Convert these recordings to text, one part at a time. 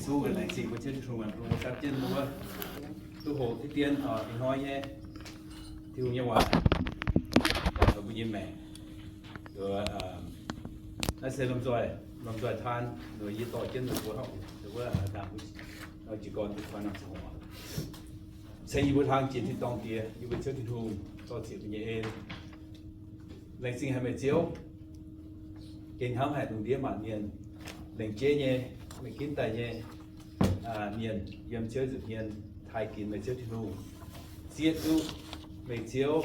Zungv laengz zingh mbuo Ziouv Tin-Hungh, mbuo gapv jienv mbuo duqv hoqc diqv dien ih hnoi nyei Tin-Hungh nyei waac, mbuo nyei maengc. Naaiv se lomh nzoih, lomh nzoih taan, yie dorh jienv mbuo hnangv, wuov ndaangc jiez gorn mbuo hnangv. Ceng yie mbuo hlang jiex tin-dorngh Diex, yie mbuo Ziouv Tin-Hungh, dorh zieqc mbuo nyei en. Laengz zingh haic meih Ziouv, gengh hnamv haic lungh ndiev maanc mienh, lengc jeiv nyei, meih ginv daaih nyei mienh yiem Ziouv nza'hmien taaih ginx meih Ziouv Tin-Hungh, zieqv duqv meih Ziouv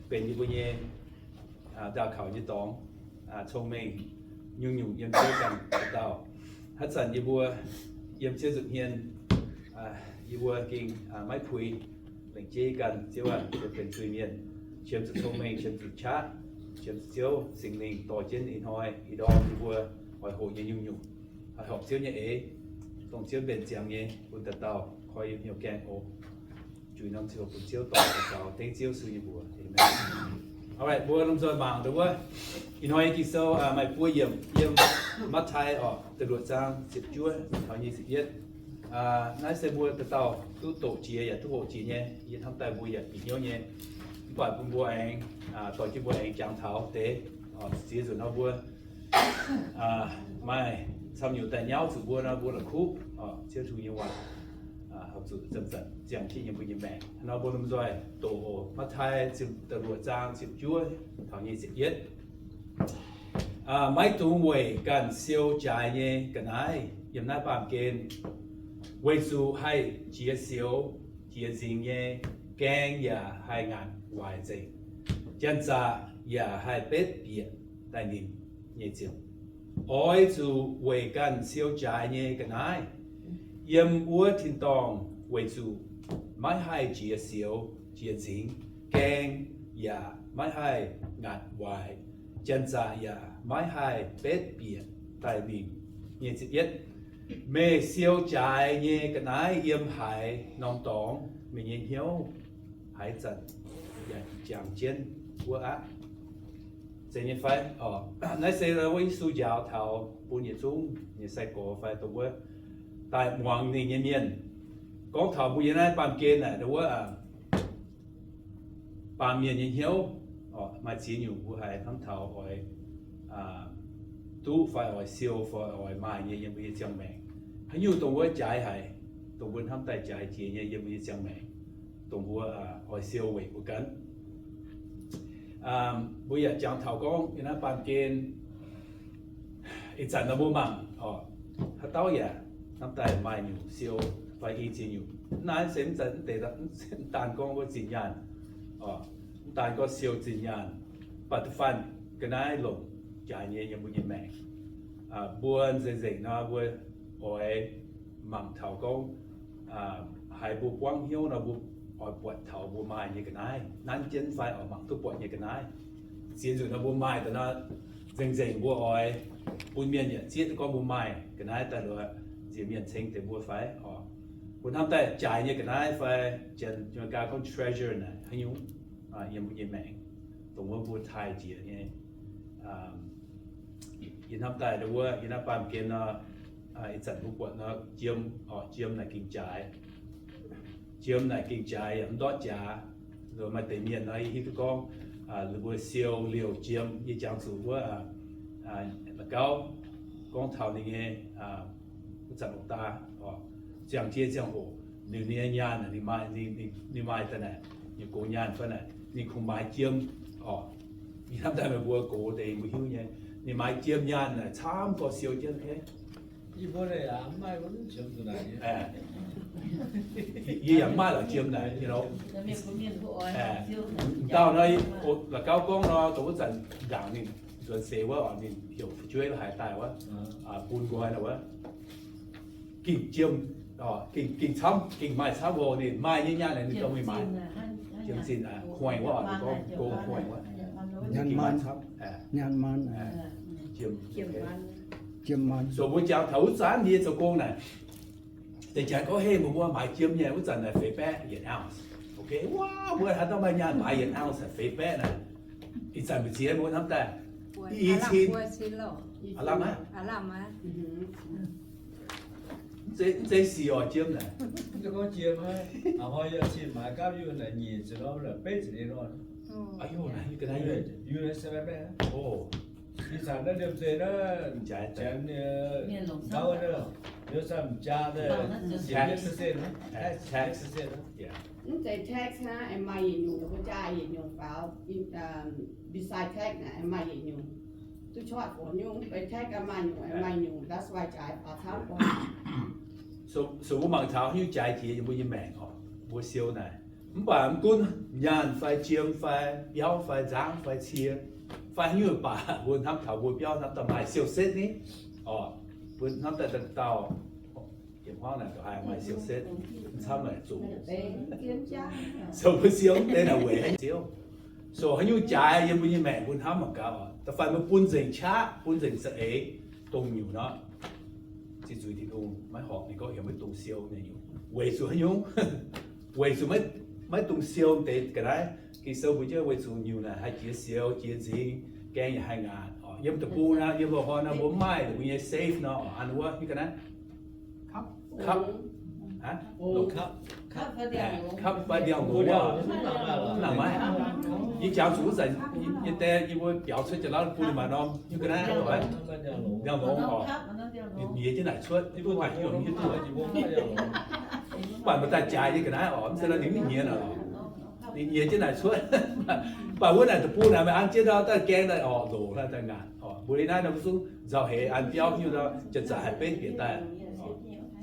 benx yie mbuo nyei ndaauh kaux nyei dorngx, cong-mengh nyungc-nyungc yiem Ziouv ganh dauh dauh. Haaix zanc yie mbuo yiem Ziouv nza'hmien, yie mbuo gengh maiv puix, lengc jeiv ganh Ziouv aah, benx zuiz-mienh, qiemx zuqc cong-mengh, qiemx zuqc qaqv, qiemx zuqc Ziouv Singx Lingh dorh jienv ih hnoi ih ndorm yie mbuo oix hoqc nyei nyungc-nyungc, oix horpc Ziouv nyei eix, dongh Ziouv mbenc ziangx nyei bun dauh dauh koi yiem hnyouv gaengh oc. Juiz norm ziouc bun Ziouv dorh daux gaux, dengv Ziouv Yesu nyei mbuox. Amen. Alright, mbuo lomh nzoih mangc dongh wuov. Ih hnoi nyei Ging-Sou maaih buo yiemc, yiem Matv^taai oc, da'luoqc zaang ziepc juov taux nyic ziepc yietv. Naaiv se mbuo dauh dauh duqv doqc jiex yaac duqv hoqc jiex nyei. Yie hnamv daaih mbuo yaac bieqc hnyouv nyei. Mv baac bun mbuo aengx dorh jienv mbuo aengx jangx taux deix, ziex nzunc nor mbuo maaih camv nyutc daaih nyauv zuqc mbuo nor, mbuo la'kuqv Ziouv Tin-Hungh nyei waac, horpc zuqc zanc-zanc ziangh jienv yiem mbuo nyei maengc. Hnangv nor mbuo lomh nzoih doqc oc. Matv^taai da'luoqc zaang ziepc juov taux nyic ziepc yietv. Maiv dungx weic ganh siou jaaix nyei ga'naaiv yiem naaiv baamh gen, weic zuqc haih jiex sioux jiex nzingx nyei gaeng yaac haih ngaatc waaic nzengc, janx-zaqc yaac haih betv bieqc daaih nimc nyei ziepc. Oix zuqc weic ganh siou jaaix nyei ga'naaiv yiem wuov tin-dorngh weic zuqc maiv haih jiex sioux jiex nzingx, gaeng yaac maiv haih ngaatc waaic, janx-zaqc yaac maiv haih betv bieqc daaih nimc nyei ziepc yietv. Meih siou jaaix nyei ga'naaiv yiem haaix norm dorngx, meih nyei hnyouv haaix zanc yaac jangx jienv wuov aqv. Zeiz nyei fai? Naaiv se wuov Yesu njaaux taux bun yietc zungv nyei sai-gorx fai dongh wuov daaih muangx ninh nyei mienh gorngv taux mbuo yiem naaiv baamh gen naaic dongh wuov baamh mienh nyei hnyouv. Maaih ziex nyungc mbuo haiz hnamv taux oix duqv fai oix siou fai oix maaih nyei yiem mbuo nyei ziangh maengc. Haaix nyungc dongh wuov jaaix haic, dongh mbuo hnamv daaih jaaix jiex nyei yiem mbuo nyei ziangh maengc, dongh mbuo oix siou weic mbuo ganh. Mbuo yaac jangx taux gorngv yiem naaiv baamh gen ih zanc nor mbuo mangc oc, haaix dauh yaac hnamv daaih maaih nyungc siou fai i ziex nyungc. Naaiv se mv zeiz mv deix, mv daan gorngv wuov zinh nyaanh, mv daan gorngv siou zinh nyaanh, mv baac da'faanh ga'naaiv longc jaaix nyei yiem mbuo nyei maengc. Mbuo nzengc nzengc nor mbuo oix mangc taux gorngv haaix mbuo buangv hnyouv nor mbuo oix buatc taux mbuo maaih nyei ga'naaiv nanv jienv fai oix mangc duqv buatc nyei ga'naaiv. Ziex nzunc nor mbuo maaih daaih nor, nzengc nzengc mbuo oix bun mienh yaac zieqv duqv gorngv mbuo maaih ga'naaiv daaih lorz nziex mienh ceng deix mbuo fai oc. Mbuo hnamv daaih jaaix nyei ga'naaiv fai janx America gorngv treasure naaic haaix nyungc yiem mbuo nyei maengc, dongh wuov mbuo taaih jiex nyei. Yie hnamv daaih wuov yiem naaiv baamh gen nor, ih zanc mbuo buatc nor jiem, jiem naaic gengh jaaix. Jiem naaic gengh jaaix yaac mv ndortv jaax. Maaih deix mienh nor yie hiuv duqv gorngv ninh mbuo siou liouh jiem. Yie jangx zuqc wuov la'gauv gorngv taux ninh nyei wuov zanc longc daa, ziangh jiex ziangh hoc, ninh nyei nyaanh ninh maaih, ninh maaih daaih naaic, ninh gox nyaanh fai naaic ninh kungx maaiz jiem oc. Yie hnamv daaih meih mbuo gox deix mbuo hiuv nyei, ninh maaiz jiem nyaanh naaic camv gorx siou jienv. Yie yaac mv maaih lorqc jiem naaic, you know. Dauh nor, la'gauv gorngv nor, dongh wuov zanc ndaangc ninh nzuonx seix wuov, ninh heuc fu'jueiv haaix daaih wuov, bun nqoi nor wuov, gengh jiem, gengh camv, gengh maaih camv oc. Ninh maaih nyei nyaanh naaic ninh dongh mingh maaiz jiem zinh, coin wuov, ninh gorngv gold coin wuov. Nyaanh maan, jiem, jiem maan. So mbuo jangx taux wuov zanc yie zoux gong naaic, deix jaaix gorngv, Hei, meih mbuo maaiz jiem nyei wuov zanc naaic feix baeqv yietc ounce. Okay, wuov, mbuo haaix dauh maaih nyaanh maaiz yietc ounce feix baeqv naaic? Ih zanc mbu'ziex mbuo hnamv daaih? I cin, aav lamh aqv. Mv zeiz sic oc, jiem naaic. Mv zeiz gorngv jiem hnangv. A'hnoi yie cin maaiz gapv yie naaic nyic ziepc norm, beiv ziepc nyeic norm. Aa, yie naaic, yie ga'naaiv yie. Yie naaic se baeqv baeqv. Oh. Ih zanc naaiv liemh zeih naaiv, jaaix, jaaix, mienh longc gauv naaiv, yie zanc jaa naaiv, tax, tax, tax. Mv zeiz tax hnangv, aengx maaih yietc nyungc, mbuo jaa yietc nyungc faaux, beside tax naaic aengx maaih yietc nyungc. Duqv cuotv oc, nyungc mv benx tax ganh maaih nyungc, aengx maaih nyungc, that's why jaaix faaux camv oc. So, so mbuo mangc taux haaix nyungc jaaix jiex yiem mbuo nyei maengc oc, mbuo siou naaic. Mv baac mv gunv nyaanh fai jiem fai biauv fai nzangv fai cie fai haaix nyungc baac, mbuo hnamv taux mbuo biauv hnamv daaih maaih siou setv ni oc. Mbuo hnamv daaih dauh, dauh, yietc hmuangv naaic haaix maaih siou setv, mv camv naaic zuqc. So mbuo siou mv deix naaic weic haaix nyungc? So haaix nyungc jaaix yiem mbuo nyei maengc mbuo hnamv mangc gaax oc. Da'faanh mbuo bun nzengc qaqv, bun nzengc za'eix, dongh nyungc nor, zinh nzuih Tin-Hungh maiv horpc ninh gorngv yaac maiv dungx siou nyei nyungc. Weic zuqc haaix nyungc? Weic zuqc maiv, maiv dungx siou deix ga'naaiv. Ging-Sou mbuox jienv weic zuqc nyungc naaic haih jiex siou jiex nzingx, gaeng yaac haih ngaatc. Yiem deic-bung naaiv, yiem loz-hnoi naaiv mbuo mv maaih mbuo nyei safe nor, an wuov nyei ga'naaiv. Kapv, kapv, kapv fai ndiangx-longx oc. Mv nangc maiv. Yie jangx zuqc wuov zanc, yie deix yie mbuo biaux cuotv Janx-Lauv bun ninh maaih norm nyei ga'naaiv, ndiangx-longx oc. Ninh nyiex jienv naaic cuotv, mv baac yie mv hiuv duqv. Mv baac maaih daaih jaaix nyei ga'naaiv oc, mv zeiz nor ninh mv nyiex naaic oc. Ninh nyiex jienv naaic cuotv. Mv baac wuov naaic deic-bung naaic meih an jienv ndau daaih gaeng daaih oc, longc daaih ngaatc oc. Mbuo naaiv nor mbuo zungv nzauh heix an biauv nyungc nor, janx-zaqc haih benv bieqc daaih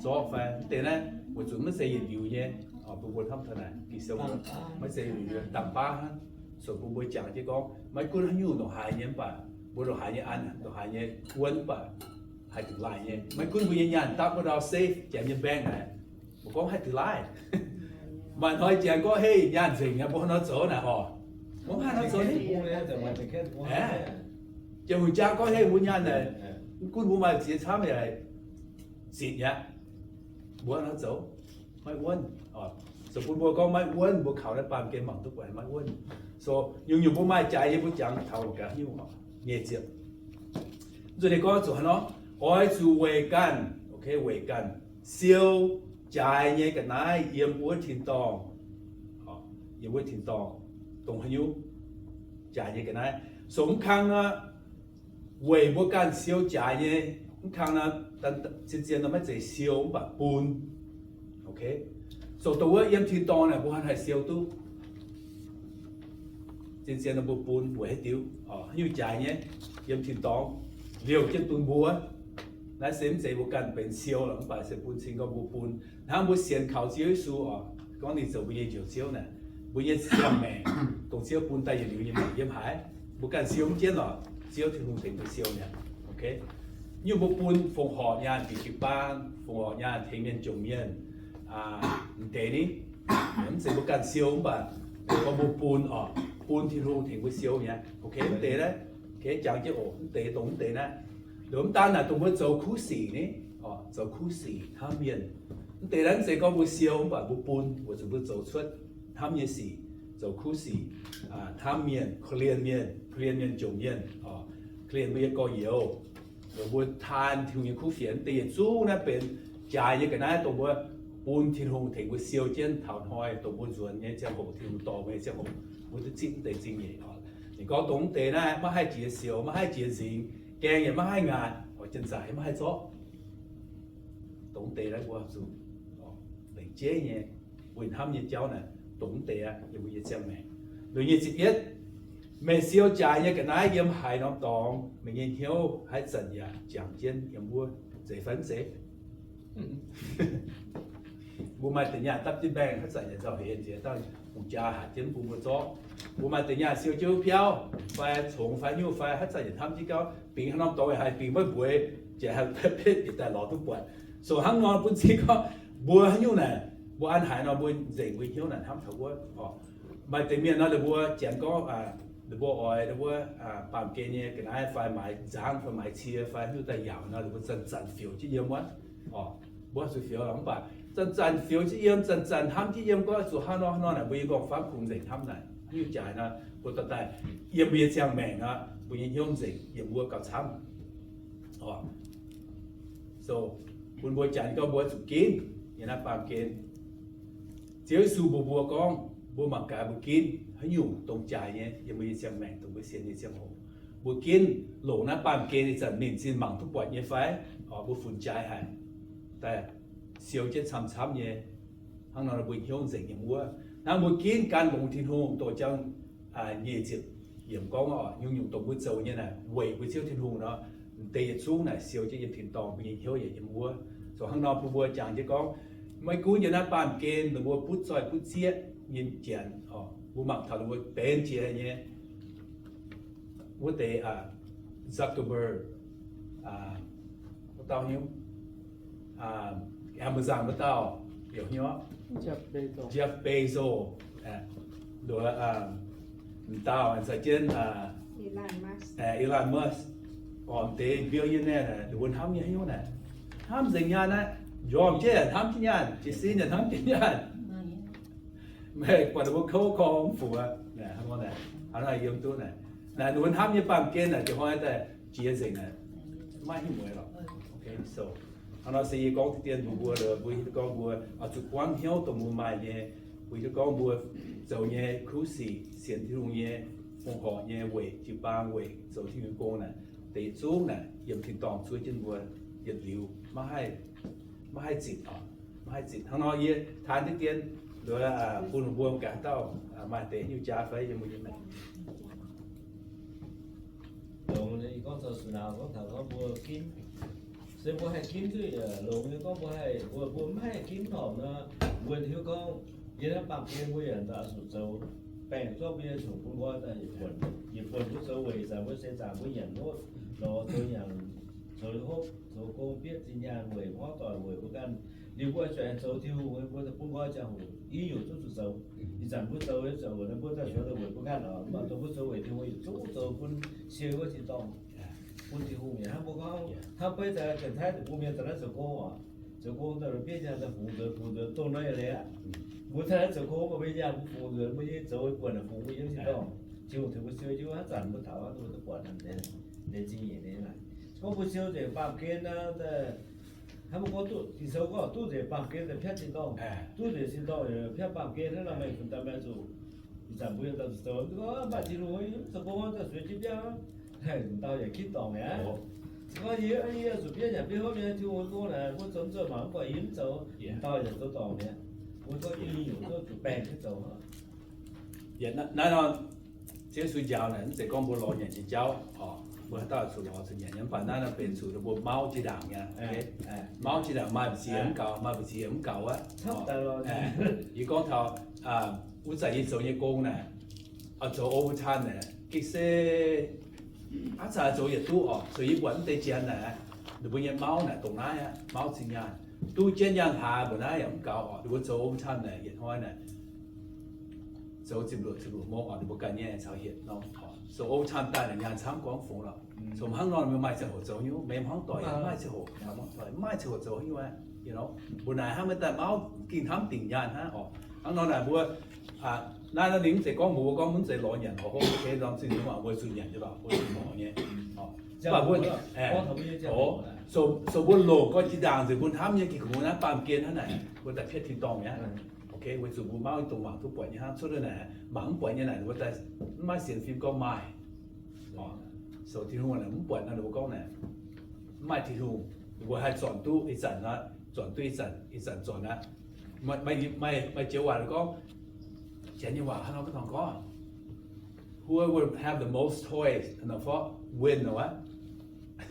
zorqv fai mv deix naaiv, weic zuqc maiv zeiz yietc liuz nyei. Mbuo mbuo hnamv taux naaic, Ging-Sou maiv zeiz yietc liuz, dangh baav hnangv. So mbuo mbuo jangx jienv gorngv maiv gunv haaix nyungc ndongc haaix nyei mv baac, mbuo ndongc haaix nyei an, ndongc haaix nyei wuonv mv baac, haih dingc laaih nyei. Maiv gunv mbuo nyei nyaanh dapv wuov ndau safe janx nyei bank naaic, mbuo gorngv haih dingh laaih. Maaih hnoi janx gorngv, hei, nyaanh nzengc nyei, mbuo haaix nor zoux naaic oc? Mbuo mv haih nor zoux ni. Janx hungh jaa gorngv, hei, mbuo nyaanh naaic, mv gunv mbuo maaih ziex camv yaac zitc nyei aqv. Mbuo haaix nor zoux? Maiv wuonv. So bun mbuo gorngv maiv wuonv, mbuo kaux naaiv baamh gen mangc duqv buatc maiv wuonv. So nyungc-nyungc mbuo maaih jaaix nyei mbuo jangx taux gaax nyungc nyei ziepc. Zuqc ninh gorngv zuqc haaix nor, oix zuqc weic ganh, weic ganh siou jaaix nyei ga'naaiv yiem wuov tin-dorngh, yiem wuov tin-dorngh, dongh haaix nyungc jaaix nyei ga'naaiv. So mv kang nor, weic mbuo ganh siou jaaix nyei, mv kang nor, zien-zien nor maiv zeiz siou mv baac bun. So dongh wuov yiem tin-dorngh naaic mbuo haih siou duqv. Zien-zien nor mbuo bun weic haaix diuc? Haaix nyungc jaaix nyei? Yiem tin-dorngh liouh jienv bun mbuo. Naaiv se mv zeiz mbuo ganh benx siou lorqc, mv baac se bun cing gorngv mbuo bun. Hnangv mbuo sienx kaux Ziouv Yesu oc, gorngv ninh zoux mbuo nyei Njoux Ziouv naaic, mbuo nyei ziangh maengc dongh Ziouv bun daaih yietc liuz nyei maengc yiem haaix, mbuo ganh siou mv jienv lorqc. Ziouv Tin-Hungh tengx mbuo siou mi'aqv. Nyungc mbuo bun fongc horc nyaanh bieqc jiu-baang, fongc horc nyaanh tengx mienh jomc mienh, m'deix ni, mv zeiz mbuo ganh siou mv baac gorngv mbuo bun oc, bun Tin-Hungh tengx mbuo siou mi'aqv. Mv deix naaiv, jangx jienv oc, mv deix dongh mv deix naaiv. Mv daan naaic dongh mbuo zoux kuv sic ni, zoux kuv sic hnamv mienh. Mv deix naaiv mv zeiz gorngv mbuo siou mv baac mbuo bun, weic zuqc mbuo zoux cuotv hnamv nyei sic, zoux kuv sic, hnamv mienh, korv-lienh mienh, korv-lienh mienh jomc mienh, korv-lienh mbuo nyei gorx-youz, mbuo taan Tin-Hungh nyei kuv fienx. Mv deix yietc zungv naaiv benx jaaix nyei ga'naaiv dongh mbuo bun Tin-Hungh tengx mbuo siou jienv taux hnoi dongh mbuo nzuonx nyei ziangh hoc, Tin-Hungh dorh mbuo nyei ziangh hoc, mbuo duqv zipv mv deix zingh nyeic oc. Ninh gorngv dongh mv deix naaiv maiv haih jiex sioux, maiv haih jiex nzingx, gaeng yaac maiv haih ngaatc, oix janx-zaqc maiv haih zorqv. Dongh mv deix naaiv mbuo zuqc lengc jeiv nyei, mbuo hnamv nyei jauv naaic, dongh mv deix aqv yiem mbuo nyei ziangh maengc. Liuz nyei ziepc yietv, meih siou jaaix nyei ga'naaiv yiem haaix norm dorngx, meih nyei hnyouv haaix zanc yaac jangx jienv yiem wuov. Zeiz fai mv zeiz? Mbuo maaih deix nyaanh dapv jienv mbaengh haaix zanc yaac nzauh heix nziex, dangh hungh jaa hatc jienv bun mbuo zorqv. Mbuo maaih deix nyaanh siou jienv wuov biauv fai congx fai nyungc fai haaix zanc yaac hnamv jienv gauh bingx haaix norm dorngx yaac haih bingx maiv mbueiz, jiex haih betv bieqc daaih lorz duqv buatc. So hnangv nor bun cing gorngv mbuo haaix nyungc naaic, mbuo an haaix nor mbuo nzengc mbuo hnyouv naaic hnamv taux wuov. Maaih deix mienh nor ninh mbuo janx gorngv, ninh mbuo oix ninh mbuo baamh gen nyei ga'naaiv fai maaiz nzangv fai maaiz cie fai haaix nyungc daaih yaauc nor ninh mbuo zanc-zanc fioux jienv yiem wuov. Mbuo zuqc fioux lorqc mv baac zanc-zanc fioux jienv yiem, zanc-zanc hnamv jienv yiem gorngv zuqc hnangv nor hnangv nor naaic, mbuo nyei m'nqorngv-famv kungx nzengc hnamv naaic. Haaix nyungc jaaix nor mbuo dorh daaih yiem mbuo nyei ziangh maengc nor, mbuo nyei hnyouv nzengc yiem wuov gauh camv. So Bun mbuo janx gorngv mbuo zuqc ginv yiem naaiv baamh gen. Ziouv Yesu mbuox mbuo gorngv, mbuo mangc gaax mbuo ginv haaix nyungc dongh jaaix nyei yiem mbuo nyei ziangh maengc, dongh mbuo sienx nyei ziangh hoc. Mbuo ginv longc naaiv baamh gen ih zanc ninh zinh mangc duqv buatc nyei fai? Mbuo funx jaaix haic, daaih siou jienv camv-camv nyei. Hnangv nor mbuo hnyouv nzengc yiem wuov. Hnangv mbuo ginv gan longx Tin-Hungh, doqc jang nyic ziepc yiemc gorngv, nyungc-nyungc dongh mbuo zoux nyei naaic weic mbuo Ziouv Tin-Hungh nor, deix yietc zungv naaic siou jienv yiem tin-dorngh, mbuo nyei hnyouv yaac yiem wuov. Zoux hnangv nor bun mbuo jangx jienv gorngv, maiv gunv yiem naaiv baamh gen ninh mbuo butv zoih butv zieqv nyei janx, mbuo mangc taux ninh mbuo benx jiex nyei wuov deix, Zuckerberg, wuov dauh nyei, Amazon wuov dauh, Jeff Bezos, nduov, m'dauh za'gengh jienv, Elon Musk, orqc, deix billionaire naaic, ninh mbuo hnamv nyei haaix nyungc naaic? Hnamv nzengc nyaanh aqv. Njormh jienv yaac hnamv jienv nyaanh, jiez sin yaac hnamv jienv nyaanh. Meih buatc ninh mbuo kouv korv mv fungc aqv. Hnangv nor, hnangv nor yiem duqv naaic, naaic ninh mbuo hnamv nyei baamh gen naaic, jiex hnoi daaih jiex nzengc naaic, maiv hiuv mueiz lorqc. Hnangv nor se yie gorngv deix dien mbuox mbuo, mbuo hiuv duqv gorngv mbuo oix zuqc buangv hnyouv dongh mbuo maaih nyei. Mbuo hiuv duqv gorngv mbuo zoux nyei kuv sic, sienx Tin-Hungh nyei, fongc horc nyei weic jiu-baang, weic zoux Tin-Hungh gong naaic, deix zungv naaic yiem tin-dorngh zuov jienv mbuo yietc liuz, maiv haih, maiv haih zitc oc, maiv haih zitc. Hnangv nor yie taan deix dien, bun mbuo gaax dauh maaih deix nyungc jaax fai yiem mbuo nyei maengc. Longx nyei, gorngv taux sux nauz, gorngv taux gorngv mbuo ginv, se mbuo haih ginv duqv yaac longx nyei. Gorngv mbuo haih, mbuo, mbuo maiv haih ginv horpc nor, mbuo hiuv gorngv yiem naaiv baamh gen mbuo yaac zuqc zoux baengc zorqv mbuo nyei nyungc bun nqoi daaih yietc buonc, yietc buonc mbuo zoux weic zanc mbuo se zanc mbuo nyanc hopv lorz zoux nyanc, zoux hopv zoux gong bieqc zinh nyaanh weic hmuangv doic weic mbuo ganh. Liuz mbuo zuqc aengx zoux Tin-Hungh, mbuo bun nqoi ziangh hoc i nyungc zungv zuqc zoux. Ih zanc mbuo zoux, zoux naaiv mbuo daaih zuqc weic mbuo ganh oc. Mv baac dongh mbuo zoux weic Tin-Hungh yietc zungv zoux bun siou wuov tin-dorngh, bun Tin-Hungh mi'aqv. Hnangv mbuo gorngv hnangv beiv daaih Janx-Taiv deic-bung mienh daaih naaiv zoux gong oc, zoux gong daaih bieqc nyaanh daaih fungx nzuonx, fungx nzuonx dongh naaiv leiz aqv. Mbuo daaih naaiv zoux gong mbuo mbuo yangh mbuo fungx nzuonx, mbuo nyei zoux buonc naaic fungx mbuo yiem tin-dorngh. Tin-Hungh tengx mbuo siou jienv wuov, haaix zanc mbuo taux wuov, mbuo duqv buatc naaiv deix zingh nyeic nyei naaic. Gorngv mbuo siou nzengc baamh gen naaiv, hnangv mbuo gorngv duqv, Ging-Sou gorngv duqv nzengc baamh gen daaih piatv tin-dorngh, duqv nzengc tin-dorngh piatv baamh gen hnangv nor, meih funx daaih meih zuqc, ih zanc mbuo yiem daaih zuqc zoux, mv gorngv maaih Tin-Hungh mv zoux gong daaih zueiz jienv biauv, m'dauh yaac ginv dorngc mi'aqv. Se gorngv yie, yie zuqc biauv nyanc biauv hopv nyei, Tin-Hungh gong naaic mbuo zoux mv zoux mangc mv buatc yie mv zoux, m'dauh yaac zoux dorngc mi'aqv. Mbuo zorqv i nyungc zorqv zuqc baengh jienv zoux. Naaiv nor, Ziouv Yesu njaaux naaic, mv zeiz gorngv mbuo lorz nyanc nyei jauv oc. Mbuo haaix dauh zuqc lorz zuqc nyanc nyei, mv baac naaiv nor benx zuqc mbuo mauv jiex ndaangc nyei. Mauv jiex ndaangc maaih mbu'ziex mv gaux, maaih mbu'ziex mv gaux aqv. Yie gorngv taux wuov zanc yie zoux nyei gong naaic, oix zoux overtime naaic, gengh se aav zanc zoux yietc duqv oc. Zoux yie buatc mv deix janx naaic, ninh mbuo nyei mauv naaic dongh naaiv aqv, mauv zinh nyaanh. Duqv jienv nyaanh hlaax mbuo naaiv yaac mv gaux oc. Ninh mbuo zoux overtime naaic yietc hnoi naaic zoux ziepc luoqc, ziepc luoqc mong oc, ninh mbuo ganh nyei caux hietc norm oc. Zoux overtime daaih naaic nyaanh camv gorngv fungx lorqc. Zoux hnangv nor ninh mbuo maaih ziangh hoc zoux nyei, maiv hmuangv doic, maaih ziangh hoc, maaih hmuangv doic, maaih ziangh hoc zoux nyei. Mbuo naaic hnangv maiv daaih mauv gengh hnamv dingc nyaanh hnangv oc. Hnangv nor naaic mbuo naaiv nor ninh mv zeiz gorngv mbuox mbuo gorngv mv zeiz lorz nyanc oc, hov, okay, norm zinh mbuo mangc mbuo zuqc nyanc nyei lorqc, mbuo zuqc lorz nyei. Mv baac mbuo, so mbuo longc gorn jiex ndaangc nzengc mbuo hnamv nyei gengh kungx naaiv baamh gen hnangv naaic, mbuo daaih piatv tin-dorngh mi'aqv. Okay, weic zuqc mbuo mauv dongh mangc duqv buatc nyei hnangv, cuotv naaic mangc mv buatc nyei naaic, mbuo daaih mv maaih sienx fim gorngv maaih. So Tin-Hungh naaic mv buatc nor, ninh mbuo gorngv naaic mv maaih Tin-Hungh, ninh mbuo haih zornc duqv ih zanc nor, zornc duqv ih zanc, ih zanc zornc aqv. Maaih joux waac gorngv, janx nyei waac hnangv nor gorngv, whoever have the most toys nor fai win nor aqv.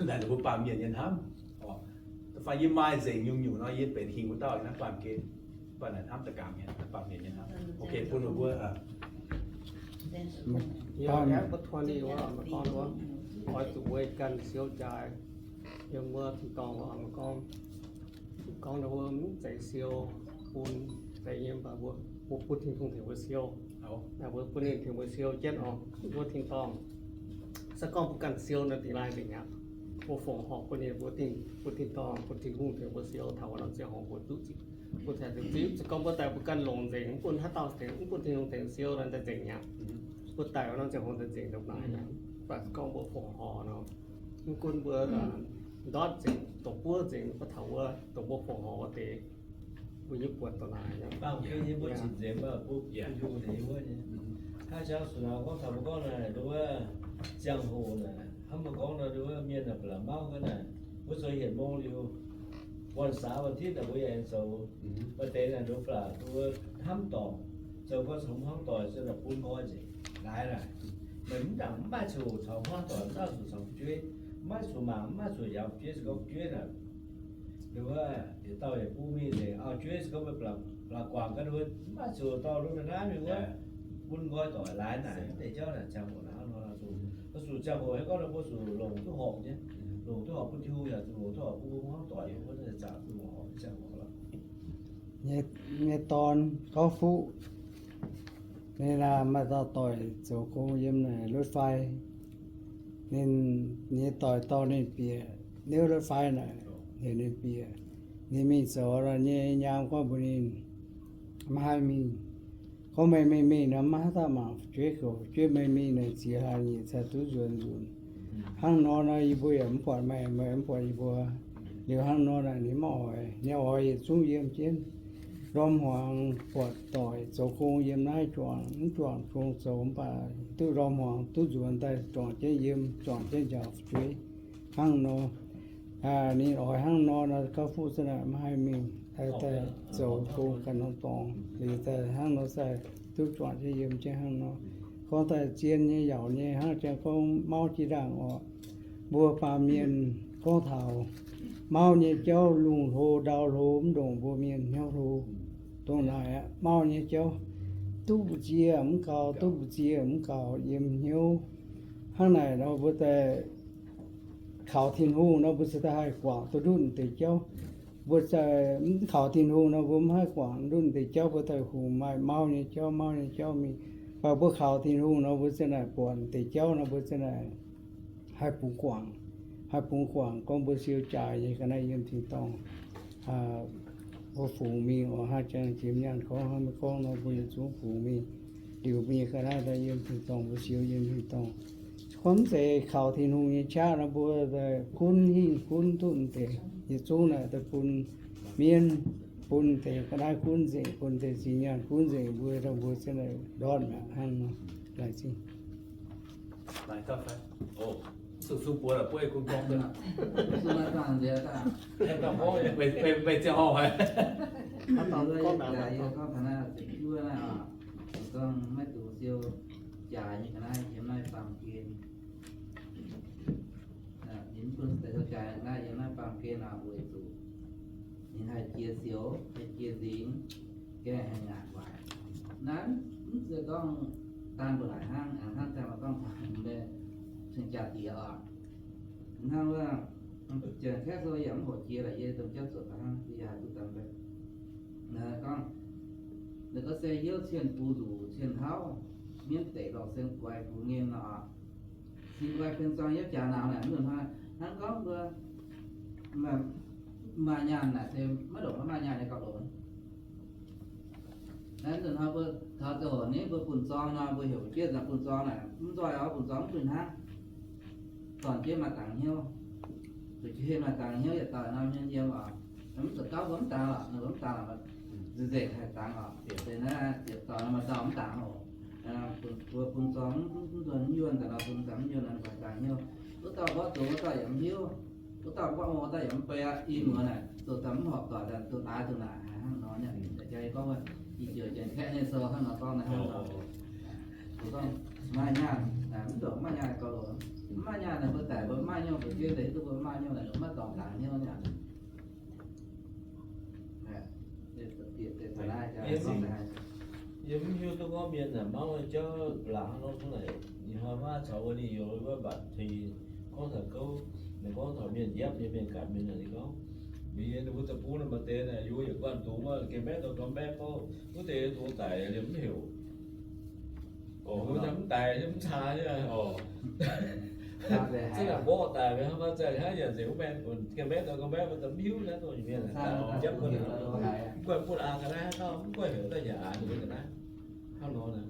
Naaic ninh mbuo baamh mienh nyei hnamv. Da'faanh yie maaih nzengc nyungc-nyungc nor, yie benx hingh wuov dauh naaiv baamh gen. Mv baac naaic hnamv da'gangx nyei, baamh mienh nyei hnamv. Okay, bun mbuo, mbuo toni wuov, mbuo gorngv wuov, oix zuqc weic ganh siou jaaix yiem wuov tin-dorngh wuov, mbuo gorngv, gorngv wuov mv zeiz siou bun deix nyei, mv baac mbuo, mbuo bun Tin-Hungh tengx mbuo siou. Mbuo bun ninh tengx mbuo siou jienv oc, wuov tin-dorngh. Se gorngv mbuo ganh siou nor dingh laai nzengc aqv. Mbuo fongc horc bun ninh, mbuo, bun tin-dorngh, bun Tin-Hungh tengx mbuo siou taux wuov norm ziangh hoc mbuo duqv zipv. Mbuo tengx duqv zipv. Se gorngv mbuo daaih mbuo ganh longc nzengc, mv bun haaix dauh tengx, mv bun Tin-Hungh tengx siou nor, daaih nzengc aqv. Mbuo daaih wuov norm ziangh hoc daaih nzengc ndopv naaic aqv. Mv baac se gorngv mbuo fongc horc nor, mv gunv mbuo ndortv nzengc, dongh buov nzengc, mv baac taux wuov dongh mbuo fongc horc wuov deix, mbuo nyei buonc dorh naaic. Hnangv jangx-sux naaic gorngv taux mbuo gorngv naaic, nduov ziangh hoc naaic, hnamv mbuo gorngv nor, nduov mienh naaic ba'laqc mauv ga'naaic, wuov zoux hienx mong liuz, วันเสาร์ วันอาทิตย์ naaic mbuo yaac aengx zoux. Maaih deix naaic nduov ba'laqc nduov hnamv dorngc, zoux gau caux hmuangv doic, zoux naaic bun nqoi nzengc. Naaiv naaic, meih mv dangc mv maaih zuqc caux hmuangv doic, mv maaih zuqc caux fu'jueiv, mv maaih zuqc mangc, mv maaih zuqc yaac fu'jueiv, se gorngv fu'jueiv naaic, nduov, yietc dauh yietc bung mingh nzengc, auv-jueiv se gorngv meih ba'laqc guangc ga'nduov, mv maaih zuqc dorh nduov naaiv mingh wuov, bun nqoi doic laaix naaic, mv deix jauv naaic ziangh hoc naaic hnangv nor zuqc, zuqc ziangh hoc haaix gorngv nor mbuo zuqc longc duqv horpc nyei, longc duqv horpc bun Tin-Hungh yaac zuqc longc duqv horpc bun mbuo hmuangv doic, yie mbuo naaic zanc zuqc longc horpc ziangh hoc lorqc. Nyei, nyei dorn gorngv fuqv, ninh maaih dauh doic zoux gong yiem naaic รถไฟ, ninh nyei doic dorh ninh bieqc รถไฟ naaic, heuc ninh bieqc. Ninh mingh zoux lorqc nyei nyaam gorngv mbuox ninh, maiv haih mingh. Gorngv meih mingh mingh nor maiv haaix dauh mangc fu'jueiv gox, fu'jueiv meih mingh naaic ziex hlaax nyeic cai duqv nzuonx nzunc. Hnangv nor nor yie mbuo yaac mv buatc meih, meih mv buatc yie mbuo. Liuz hnangv nor naaic ninh maiv oix, ninh oix yietc zungv yiem jienv. Ndorm hmuangx buatc doic zoux gong yiem naaiv juangc, mv juangc gong zoux mv baac duqv ndorm hmuangx duqv nzuonx daaih juangc jienv yiem, juangc jienv njaaux fu'jueiv. Hnangv nor, ninh oix hnangv nor nor, gauh fuqv za'naaic maiv haih mingh, daaih zoux gong ganh norm dorngx, liuz daaih hnangv nor daaih duqv juangc jienv yiem jienv hnangv nor. Gorngv daaih zien nyei yaauc nyei hnangv jang gorngv mauv jiex ndaangc oc. Mbuo baamh mienh gorngv taux mauv nyei jauv lungh hlo ndau hlo mv ndongc mbuo mienh hnyouv hlo. Dongh naaic aqv, mauv nyei jauv duqv mbu'ziex mv gaux, duqv mbu'ziex mv gaux yiem hnyouv. Hnangv naaic nor mbuo daaih kaux Tin-Hungh nor mbuo se daaih haih guangc duqv ndutv deix jauv. Mbuo mv kaux Tin-Hungh nor mbuo mv haih guangc ndutv deix jauv, mbuo daaih hungx maaih mauv nyei jauv, mauv nyei jauv mingh. Mv baac mbuo kaux Tin-Hungh nor mbuo ziouc naaic buatc deix jauv nor mbuo ziouc naaic haih bungx guangc, haih bungx guangc gorngv mbuo siou jaaix nyei ga'naaiv yiem tin-dorngh. Mbuo fungx mingh oc, hnangv jang jiex nyaanh gorngv, hnangv maiv gorngv nor mbuo yietc zungv fungx mingh liuz mbuo nyei ga'naaiv daaih yiem tin-dorngh, mbuo siou yiem tin-dorngh. Gorngv mv zeiz kaux Tin-Hungh nyei qaqv nor mbuo gunv hingh gunv duqv deix, yietc zungv naaic daaih bun mienv, bun deix ga'naaiv gunv nzengc, bun deix zinh nyaanh gunv nzengc, mbuo daaih mbuo ziouc naaic ndortv mi'aqv hnangv nor. Laengz zingh. Zuqc sung buoz la'bueiv kungx gorngv duqv. Meih ziangh hoc haic. Gorngv taux naaiv ziepc juov naaiv oc, gorngv maiv dungx siou jaaix nyei ga'naaiv yiem naaiv baamh gen. Ninh mv bun deix siou jaaix naaiv yiem naaiv baamh gen oc, weic zuqc ninh haih jiex sioux, haih jiex nzingx, gaengh haih ngaatc waaic. Naaiv mv zeiz gorngv daan mbuo naaic hnangv, hnangv daan mbuo gorngv taux mbuo ceng-jaa-diex oc. Hnangv wuov, Janx-Kaeqv sou yaac mv hoqc jiex lorqc, yie dongh jauv zuotc daaih hnangv, yie haih duqv daan mbuo. Gorngv, ninh gorngv se hnyouv cien bungx nzuqc cien hauv, mienv deic lorh seng guaix bungx nqemh nor. Cien guaix pien zuangx yiem jaax nauz naaic, mv nzunc hnoi hnangv gorngv mbuo maaih nyaanh naaic se maiv longc maiv maaih nyaanh nyei gauh longx. Naaiv nzunc hnoi mbuo taux ziangh hoc ni mbuo bun zorng nor, mbuo heuc fu'jueiv nzangc bun zorng naaic, mv nzoih oix bun zorng mv bun hnangv. Dorn-jueiv maaih dangx hnyouv, zuqc jueiv maaih dangx hnyouv yietc dauh norm hmien yiem oc. Mv zuqc gauh mbuo mv dangx lorqc, mbuo mv dangx lorqc, nzengc haih dangx oc. Bieqc deix naaiv ziepc dauh nor maaih dauh mv dangx oc. Mbuo bun zorng mv nzuonx mv yuonh daaih nor, bun daaih mv yuonh nor, mv dangx hnyouv. Wuov dauh mborqv zoux wuov dauh yaac mv hiuv. Wuov dauh mborqv wuov dauh yaac mv bei aqv. Ih muonz naaic, zoux daaih mv horpc doic daaih, duqv naaiv duqv naaic hnangv nor. Jaa yie gorngv wuov, ih jiex Janx-Kaeqv nyei sou hnangv nor gorngv naaiv hnangv nor. Mbuo gorngv maaih nyaanh, mv ndongc maaih nyaanh gauh longx. Mv maaih nyaanh naaic mbuo daic mbuo mv maaih hnyouv, mbuo jueiv deix duqv mbuo mv maaih hnyouv naaic, mv maaih dorngx dangx hnyouv nyaanh. Yie mv hiuv duqv gorngv mienh naaic mauv nyei jauv ba'laqc hnangv nor, hnangv naaic ih hnoi maiv caux wuov ninh youz wuov mbatc tengx gorngv taux gouv, ninh gorngv taux mienh yepv nyei mienh gaatc mienh naaic ninh gorngv, mbuo yie ninh mbuo deic-bung naaic maaih deix naaic yie mbuo yietc guanh dungz wuov, gengh mbaeqv dorh gau mbaeqv gorngv, wuov deix dungz daic liemh mv heuc. Mbuo mv daic mv caa nyei. Zungv naaic mborqv daic, hnangv nor zaih hnangv yaac nzengc wuov maengx, gengh mbaeqv dorh gau mbaeqv mbuo daaih mv hiuv naaiv dongh nyungc mienh, mv guanh bun aqc ga'naaiv, mv guanh heuc daaih yaac aqc ninh mbuo ga'naaiv. Hnangv nor naaic.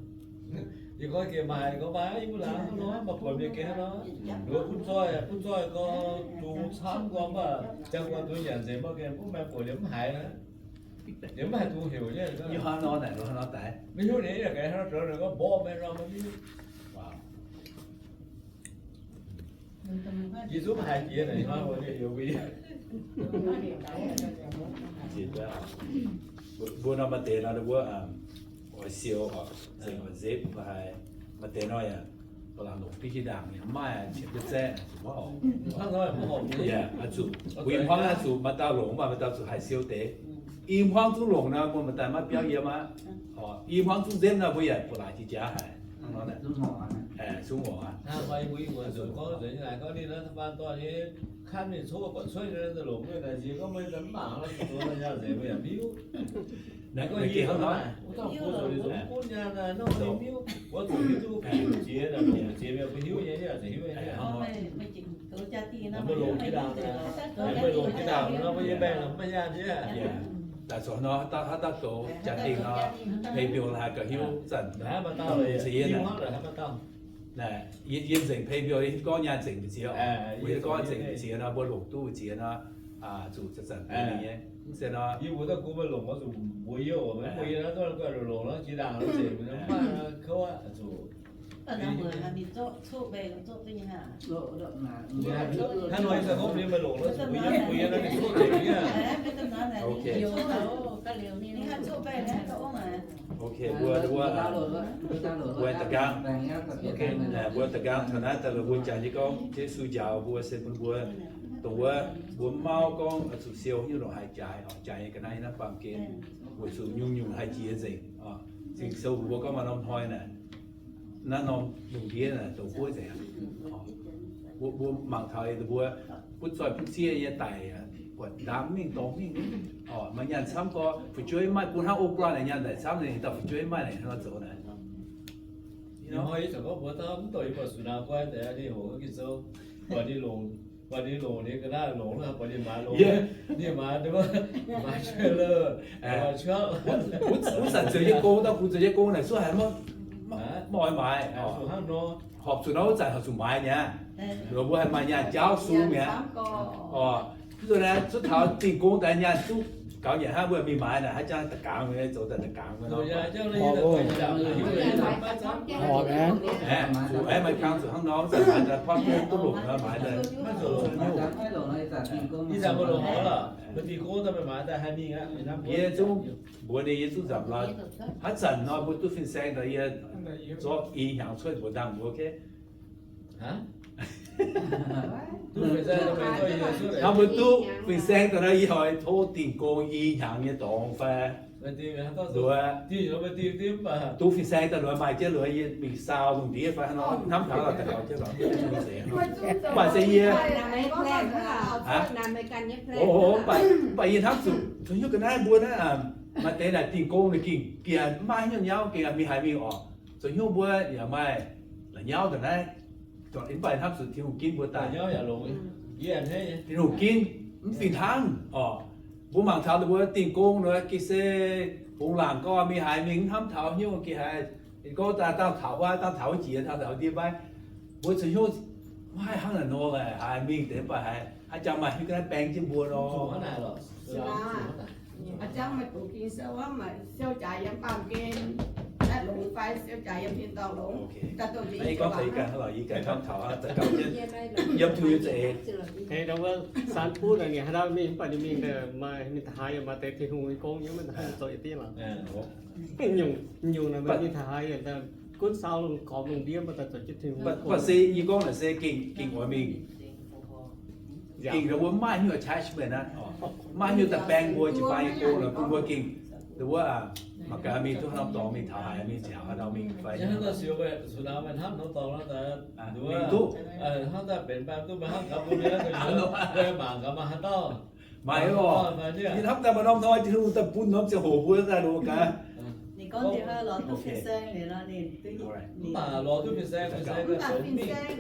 Yie gorngv gengh maaih haiz gorngv maaih, yie mbuo laangz hnangv nor, maaih buonc mienh gengh hnangv nor. Mbuo butv zoih, butv zoih gorngv zungx camv gorngv mv baac, ziangh guanh duqv nyanc nzengc mv baac gengh mv maaih buonc liemh mv haiz aqv. Liemh mv haiz zungx heuc nyei. Maiv hiuv nyei, yaac ga'hnangv nor daaih. Mborqv maiv nor maiv hiuv. Yie zungv mv haiz jiex naaic hnangv, mbuo nor maaih deix nor, mbuo oix siou oc, nzengc oix nzepv mv haiz. Maaih deix nor yaac ba'laqc longc biv jiex ndaangc, maaih qiemx duqv zaeqv, zuqc maiv horpc. Yaac zuqc, wuov i hmuangv zuqc maaih dauh longc, maaih dauh zuqc haih siou deix. I hmuangv zungv longc nor, mbuo maaih daaih maiv biauv yiem aqv. I hmuangv zungv nzepv nor, mbuo yaac ba'laqc jiex jaax haic. Zungv ngorc aqv. Daaih zoux nor, haaix dauh goux jaa-dingh nor, pei mbiouh haaix gauh hiuv zanc. Yie nzengc pei mbiouh, gorngv nyaanh nzengc mbu'ziex, weic gorngv nzengc mbu'ziex nor, mbuo longc duqv mbu'ziex nor, zuqc zanc-zanc nyei. Mv se nor, yie mbuo daaih gu maiv longc, zuqc mbuox yie oc, mbuox yie naaiv daaih guanh longc lorqc, jiex ndaangc nzengc, mv maaih kouv aqv, zuqc. Hnangv nor ih zanc gorngv mbuo maiv longc nor, zuqc mbuox yie, mbuox yie naaiv ninh coqv nzengc nyei. Ok, mbuo, mbuo, mbuo da'nqaang, mbuo da'nqaang taux naaiv daaih, mbuo jangx jienv gorngv Yesu njaaux mbuo se bun mbuo, dongh wuov mbuo maiv gorngv zuqc siou nyungc longc haiz jaaix, jaaix nyei ga'naaiv naaiv baamh gen, weic zuqc nyungc-nyungc haih jiex nzengc. Ging-Sou mbuox mbuo gorngv maaih norm hnoi naaic, naaiv norm lungh ndiev naaic douc guoqv nzengc. Mbuo mangc taux mbuo butv zoih butv sieqv nyei daic, buatc ndaam mingh dorngx mingh, maaih nyaanh camv gorx, fu'jueiv maiv maaih, bun hnangv o guanh naaic nyaanh daic camv, ninh dauh fu'jueiv maiv maaih naaic hnangv nor zoux naaic. Hnoi yie zanc gorngv mbuox dauh mv douc yie buatc Sux Naamh Guai deix ninh hoqc Ging-Sou, buatc ninh longc, buatc ninh longc ninh ga'naaiv longc, buatc ninh maaiz longc, ninh maaiz, maaiz cuotv, maaiz cuotv. Wuov zanc zoux jienv gong, dauh kungx zoux jienv gong naaic suv haiz maiv oix maaiz. Horpc zuqc nor wuov zanc horpc zuqc maaiz mi'aqv. Mbuo haih maaih nyaanh jaauv sung mi'aqv. Mv zuqc naaiv cuotv taux dingh gong daaih nyaanh duqv gaux nyanc hnangv, mbuo mingh maaiz naaic haaix jangx da'gaangv, zoux daaih da'gaangv. Zuqc aeqv, maaih kang zuqc hnangv nor, zanc maaiz daaih pop duqv longc nor maaiz daaih. Yie zungv mbuox ninh, yie zungv nzamc lorz. Haaix zanc nor mbuo duqv fin-saeng daaih yie zorqv i hnyangx cuotv mbuox ndangh mbuo, ok? Hnangv mbuo duqv fin-saeng daaih nor, yie oix tov dingh gong i hnyangx nyei dorngx fai? Duqv fin-saeng daaih nor maaih jienv nor, yie mingh saau lungh ndiev fai hnangv nor, hnamv taux daux gaux jienv lorz. Mv baac se yie, mv baac yie hnamv zuqc, zoux hnyouv ga'naaiv mbuo naaiv, maaih deix naaic dingh gong ninh gengh gienx maiv maaih haaix nyungc nyauv, gengh mingh haaix mingh oc. Zoux hnyouv mbuo yaac maaih la'nyauv daaih naaiv. Mv baac hnamv zuqc Tin-Hungh ginv mbuo daaih. Tin-Hungh ginv mv fih hnangv oc. Mbuo mangc taux ninh mbuo dingh gong nor gengh se bungx laangc gorn mingh haaix mingh mv hnamv taux hnyouv gengh haiz. Gorngv dangh taux wuov, dangh taux wuov jiex, dangh taux wuov ndiev maiv. Mbuo zoux hnyouv maiv haih hnangv naaic nor, haiz mingh deix mv baac haiz haaix jangx maaih hiuv ga'naaiv baeng jienv mbuo nor. A'jangv maaih doqc Ging-Sou aqv, maaih siou jaax yiem baamh gen aeqv, longx fai siou jaax yiem tin-dorngh longx. Yie ganh hnangv lorqc, yie ganh hnamv taux aqv, daux gaux jienv yiem Tin-Hungh nyei za'eix. Hei, ndau wuov saan buv naaic ninh haaix ndau mingh mv baac ninh mingh maaih mingh taux haaix yaac maaih deix Tin-Hungh nyei gong nyei, maiv daaih zoux yietc diuv lorqc. Nyungc, nyungc naaic maaih mingh taux haaix yaac gunv saau lungh gormx lungh ndiev maiv daaih zoux jienv Tin-Hungh. Mv baac se yie gorngv naaic se gengh, gengh oix mingh. Gengh ndau wuov maaih hnyouv attachment aqv, maaih hnyouv daaih baeng mbuo jiu-baang nyei gong nor, bun mbuo gengh ndau wuov mangc gaax mingh duqv haaix norm dorngx, mingh taux haaix, mingh nziaauc haaix nor mingh fai. Mingh duqv. Maaih oc, yie hnamv daaih maaih norm hnoi Tin-Hungh daaih bun norm ziangh hoc mbuo daaih loz gaax. Ninh gorngv diuh hnoi lorz duqv fin-saeng liuz nor, ninh mv baac lorz duqv fin-saeng, fin-saeng, fin-saeng,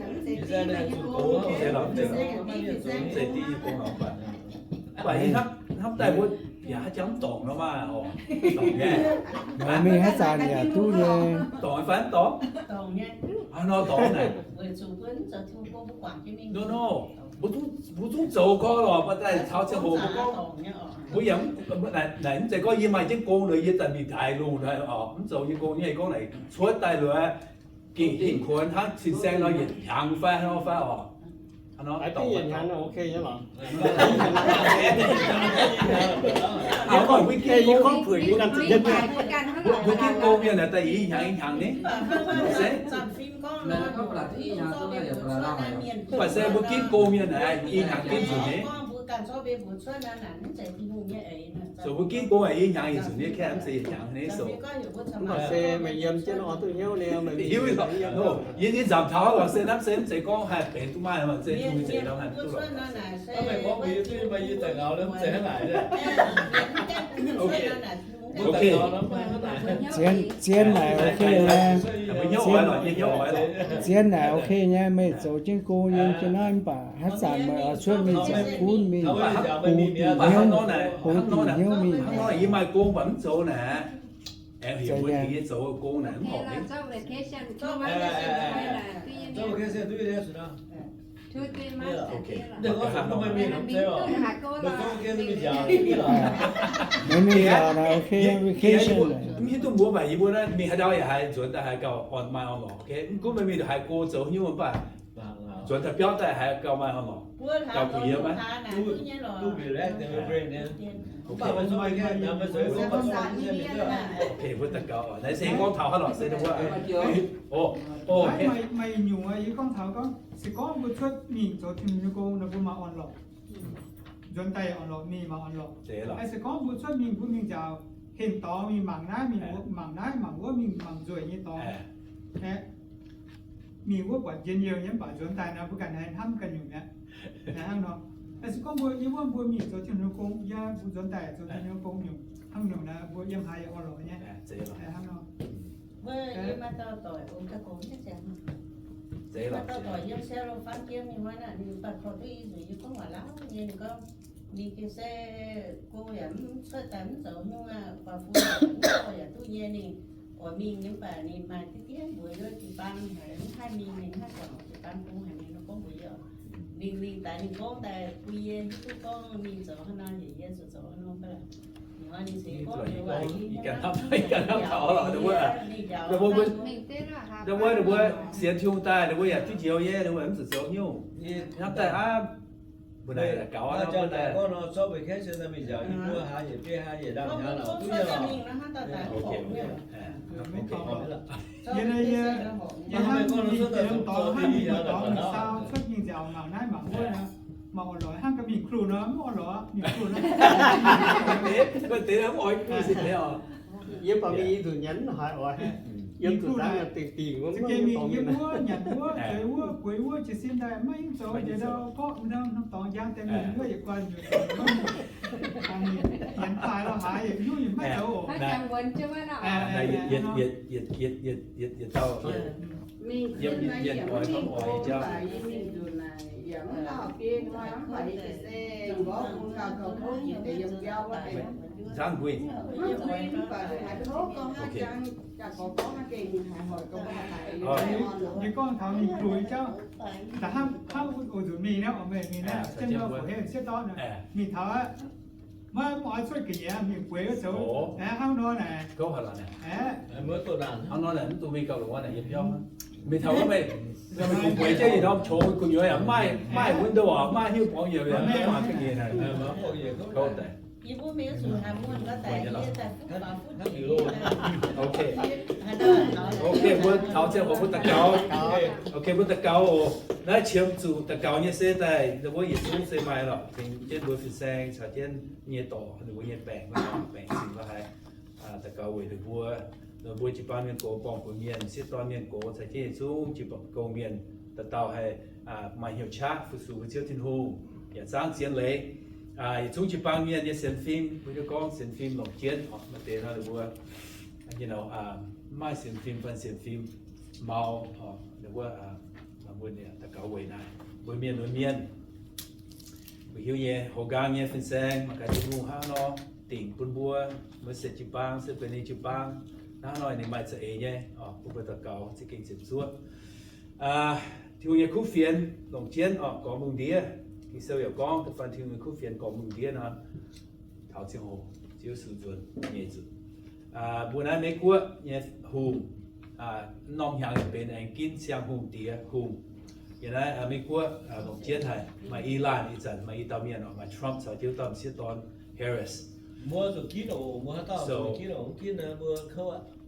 mv zeiz diuh nyei gong nor. Mv baac yie hnamv daaih mbuo Yaac haaix jangx dorngc nor maah oc. Dorngc nyei. Mingh haaix zanc yaac duqv nyei. Dorngc fai mv dorngc? Hnangv nor dorngc naaic. No, no. Mbuo zungv zoux gorngv lorqc, mbuo daaih taux ziangh hoc mbuo gorngv, mbuo yaac naaic mv zeiz gorngv yie maaih jienv gong nor yie daaih mingh taaix lungh naaic oc. Mv zoux nyei gong nyei gorngv naaic cuotv daaih luoqc, gengh hinv kuonx hnangv cin-saeng nor yietc hnyangx fai hnangv nor fai oc. Mbuo ginv gong mienh naaic daaih i hnyangx i hnyangx ni. Se, mv baac se mbuo ginv gong mienh naaic i hnyangx ginv nzunc ni. Zoux mbuo ginv gong i hnyangx yietc nzunc ni, kaeqv mv zeiz yietc hnyangx ni zoux. Mv baac se meih yiem jienv oix duqv hnyouv liuz, hiuv, yie, yie nzamc taux lorqc se hnamv se mv zeiz gorngv haih benx duqv maaih, se mv zeiz gorngv haih duqv lorqc. Zien, zien naaic ok nyei. Zien naaic ok nyei, meih zoux jienv gong yiem jienv naaiv mv baac haaix zanc meih oix cuotv mingh ziouc gunv mingh, bungx diuc hnyouv, bungx diuc hnyouv mingh. Yie maaih gong mv baac mv zoux naaic. Aengx heuc mbuo tengx yie zoux gong naaic mv horpc ni. Mv hiuv duqv mbuo mv baac yie mbuo naaiv mingh haaix ndau yaac haiz nzuonx daaih haiz gauh orn maaih orn-lorqc. Mv gunv meih mingh haaix go zoux haaix nyungc mv baac nzuonx daaih biauv daaih haiz gauh maaih orn-lorqc. Gauh kuh yiem maiv? Mbuo daux gaux naaiv se gorngv taux haaix lorqc se, meih nyungc yie gorngv taux gorngv se gorngv mbuo cuotv mingh zoux Tin-Hungh nyei gong nor mbuo maaih orn-lorqc. Nzuonx daaih orn-lorqc, mingh maaih orn-lorqc. Se gorngv mbuo cuotv mingh, mbuo mingh nziaauc hengx dorngx, mingh mangc naaiv, mingh mangc naaiv, mangc wuov, mingh mangc nzueic nyei dorngx. Mingh wuov buatc njien-youh nyei mv baac nzuonx daaih nor mbuo ganh haiz hnamv ganh nyungc mi'aqv. Hnangv nor, se gorngv mbuo yiem wuov mbuo mingh zoux Tin-Hungh gong, yie mbuo nzuonx daaih zoux Tin-Hungh gong nyungc, hnangv nyungc naaiv mbuo yiem haaix yaac orn-lorqc nyei. Hnangv nor. Maaih dauh doic yiem Salo Farm Jiem nyei wuov naaic, ninh mv baac korv duqv i nzuqc yie gorngv waac lauh nyei, ninh gorngv ninh gengh se go yaac mv cuotv daaih mv zoux hnyouv aqv, baac fu yaac mv dorh yaac duqv nyei. Ninh oix mingh nyei mv baac ninh maaih deix deix mbuox yie jiu-baang haic, mv haih mingh, ninh haih guangc jiu-baang bung haic, ninh gorngv mbuox yie, ninh mingh daaih ninh gorngv daaih bun yie hiuv duqv gorngv ninh zoux haaix nor, yie zuqc zoux haaix nor. Ninh oix ninh ceix gorngv ninh waac, yie ganh hnamv taux lorqc, ninh mbuo, ninh mbuo, ninh mbuo sienx Tin-Hungh daaih, ninh mbuo yaac duqv njoux nyei, ninh mbuo mv zuqc zoux hnyouv. Hnamv daaih aqv, mbuo naaic gaux aqv, mbuo naaic gorngv nor, zorqv mbuo kengv se mingh nziaauc, yie mbuo haaix yietc biei haaix yietc ndaamv hnyangx lorqc, duqv nyei lorqc. Yie, yie, yie hnamv mingh jiex norm dorngx, hnamv mingh norm dorngx mingh saau, cuotv mingh nziaauc mangc naaiv mangc wuov nor, mangc orn-lorqc, hnangv ga'mingh kluh nor, mv orn-lorqc, mingh kluh nor. Yie baac mingh i nzunc nyanc mv haiz oix. Yiem zuqc zangv dingc dingc wuov, za'gengh mingh yiem wuov, nyanc wuov, zueiz wuov, bueix wuov, jiez sin daaih maiv zoux, njiec ndau gorqv norm dorngx njang deix mingh wuov yietc guanh nyutc, nyanc daaih lorz haaix yietc hnyouv yietc maiv zoux oc. Yietc dauh mingh yiem mienh oix gorngv oix nyei jauv. Mingh nzunc naaic yaac mv lauh biei hnoi, mv baac se nqorngv bun gauh zoux kouv jiex deix yiem biauv wuov deix. Nzangv nquin. Yie gorngv taux mingh kluh nyei jauv, da'hnangv hnangv oix nzunc mingh naaiv, oix meih mingh naaiv, jienv nor fo henv sieqv dorn, mingh taux aqv. Maiv oix cuotv ga'nyiec mingh bueix wuov zoux, hnangv nor naaic. Hnangv nor naaic mv dungx mingh gauh longx naaic yiem biauv. Mingh taux wuov meih, meih kungx bueix jienv yietc norm qongx gu'nyuoz yaac maaih, maaih window aac, maaih hiuv borngz yaac mv mangc ga'nyiec naaic. Ok, mbuo taux ziangh hoc mbuo daux gaux. Ok, mbuo daux gaux oc. Naaiv qiemx zuqc daux gaux nyei se daaih, ninh mbuo yietc zungv se maaih lorqc, tengx jienv mbuo fin-saeng caux jienv nyei dorc, ninh mbuo nyei baengc, baengc zingh la'haaix. Daux gaux weic ninh mbuo, ninh mbuo jiu-baang mienh gox, borngz-buoz mienh, sieqv dorn mienh gox, caux jienv yietc zungv jiu-baang gong mienh, dauh dauh haih maaih hnyouv qaqv fu-sux mbuo Ziouv Tin-Hungh, yaac zangv zien leiz. Yietc zungv jiu-baang mienh nyei sienx fim, mbuo hiuv gorngv sienx fim longc jienv, maaih deix nor ninh mbuo, mv maaih sienx fim fai sienx fim mau, ninh mbuo, mbuo daux gaux weic naaic mbuo mienh, mbuo mienh, mbuo hiuv nyei, houx nqaang nyei fin-saeng mangc gaax Tin-Hungh hnangv nor. dingc bun mbuo, mbuo se jiu-baang, se benx ninh jiu-baang. Hnangv nor ninh maaih za'eix nyei, bun mbuo daux gaux za'gengh ziepc zuoqv. Tin-Hungh nyei kuv fienx longc jienv oc, gorx mungh ndiev. Ging-Sou yaac gorngv da'faanh Tin-Hungh nyei kuv fienx gorx mungh ndiev nor, taux ziangh hoc Ziouv Yesu nzuonx nyei zuqc. Mbuo naaiv Meiv Guoqv nyei hungh, norm hnyangx yaac benx aengx ginv siang-hungh diex hungh. Yiem naaiv Meiv Guoqv longc jienv haic, maaih i laanh ih zanc maaih i dauh mienh oc, maaih Trump caux jienv dauh m'sieqv dorn Harris. So,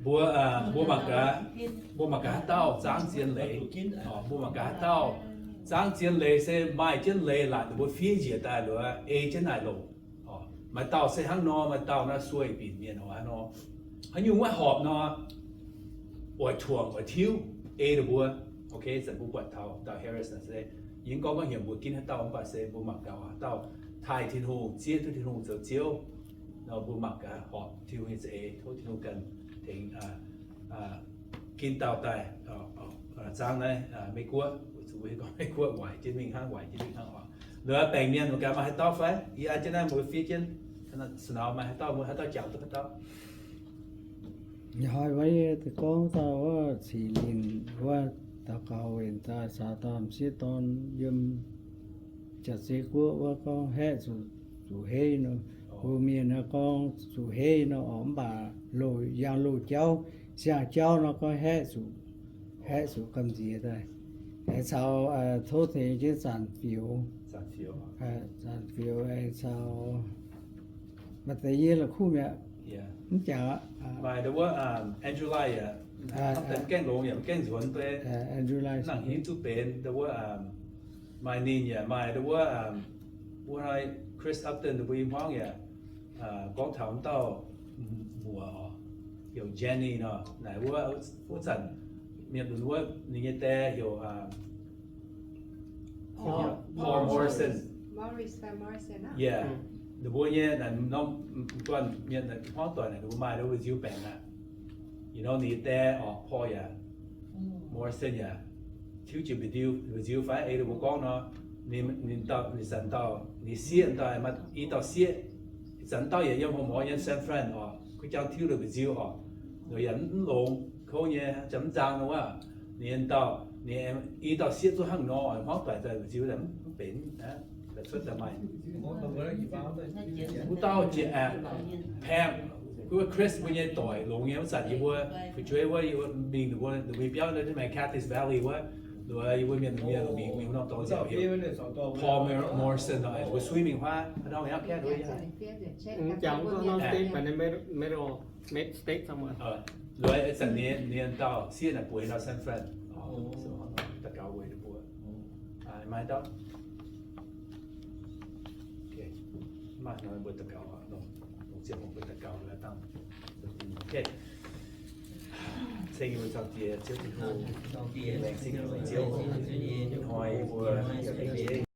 mbuo, mbuo mangc gaax, mbuo mangc gaax haaix dauh zaangv zien leiz. Mbuo mangc gaax haaix dauh zaangv zien leiz se maaih jienv leiz laaic ninh mbuo fiev njiec daaih liuz ei jienv naaic longc. Maaih dauh se hnangv nor, maaih dauh naaiv sueih binc mienh oc, hnangv nor. Haaix nyungc maiv horpc nor, oix tuangc oix tiuv ei ninh mbuo. Ok, zanc mbuo buatc taux dauh Harris naaic se, yie mv gorngv gorngv heuc mbuo ginv haaix dauh, mv baac se mbuo mangc gaax haaix dauh taaih Tin-Hungh, zieqv duqv Tin-Hungh zoux Ziouv nor, mbuo mangc gaax horpc Tin-Hungh nyei za'eix, tov Tin-Hungh ganh tengx ginv dauh daaih zaangv naaiv Meiv Guoqv. Weic zuqc mbuo hiuv gorngv Meiv Guoqv waaic jienv mingh hnangv, waaic jienv mingh hnangv oc. Liuz baengc mienh mangc gaax maaih haaix dauh fai? Yie an jienv naaiv mbuo fiev jienv, sa'nauz maaih haaix dauh, mbuo haaix dauh jangx duqv haaix dauh. Hnoi wuov yie gorngv dauh wuov Cih Linc wuov daux gaux weic daaih caux dauh m'sieqv dorn yiem Jaav-Zei Guoqv wuov gorngv haeqv zuqc, zuqc heiv nor. Mbuo mienh naaiv gorngv zuqc heiv nor oc, mv baac loz, yangh loz jauv, siang jauv nor gorngv haeqv zuqc, haeqv zuqc gamh nziex daaih. Aengx caux tov tengx jienv zanc fioux, zanc fioux aengx caux maaih deix yie la'kuqv mi'aqv, mv jangx aqv. Maaih wuov Angela yaac, mv gaengh longx yaac mv gaengh nzuonx deix, nangc hingv duqv benx wuov, maaih ninh yaac maaih wuov, wuov Chris Upton mbuo i hmuangv yaac gorngv taux wuov dauh muoc oc, heuc Jenny nor. Naaic wuov, wuov zanc mienh lunx wuov ninh nyei die heuc Paul Morrison. Yaac ninh mbuo nyei naaic norm guanh mienh hmuangv doic naaic ninh mbuo maaih wuov nziu baengc aqv. You know, ninh nyei die oc, Paul yaac Morrison yaac tiuv jiex mba'ndiu nziu fai ei ninh mbuo gorngv nor, ninh, ninh dauh, ninh zanc dauh, ninh sieqv dauh, i dauh sieqv, zanc dauh yaac yiem horqc morz yiem San Fran oc, kuv jangx tiuv ninh mba'nziu oc, yaac mv longx kouv nyei, jangx mv nzang nor wuov. Ninh dauh, ninh i dauh sieqv zuqc hnangv nor, hmuangv doic daaih mba'nziu mv benx, cuotv daaih maaih. Wuov dauh jiex aqv, Pam, wuov Chris mbuo nyei doic longx nyei, wuov zanc yie mbuo fu'jueiv wuov, yie mbuo mingh ninh mbuo, ninh mbuo biauv naaiv maaih Cathy's Valley wuov, ninh mbuo yie mbuo mienh, mienh mingh, mingh norm dorngx nziaauc heuc Paul Morrison nor, mbuo sui mingh huaav, hnangv nor yaac kaeqv nduov. Jangx norm state, but in the middle, mid state somewhere. Loz ih zanc ninh, ninh dauh sieqv naaic bueix nor San Fran, daux gaux weic ninh mbuo. Maaih dauh. Maaih nor mbuo daux gaux, longc ziangh hoc mbuo daux gaux dangh. Ceng mbuo caux Diex Ziouv Tin-Hungh, laengz zingh Ziouv, hnoi mbuo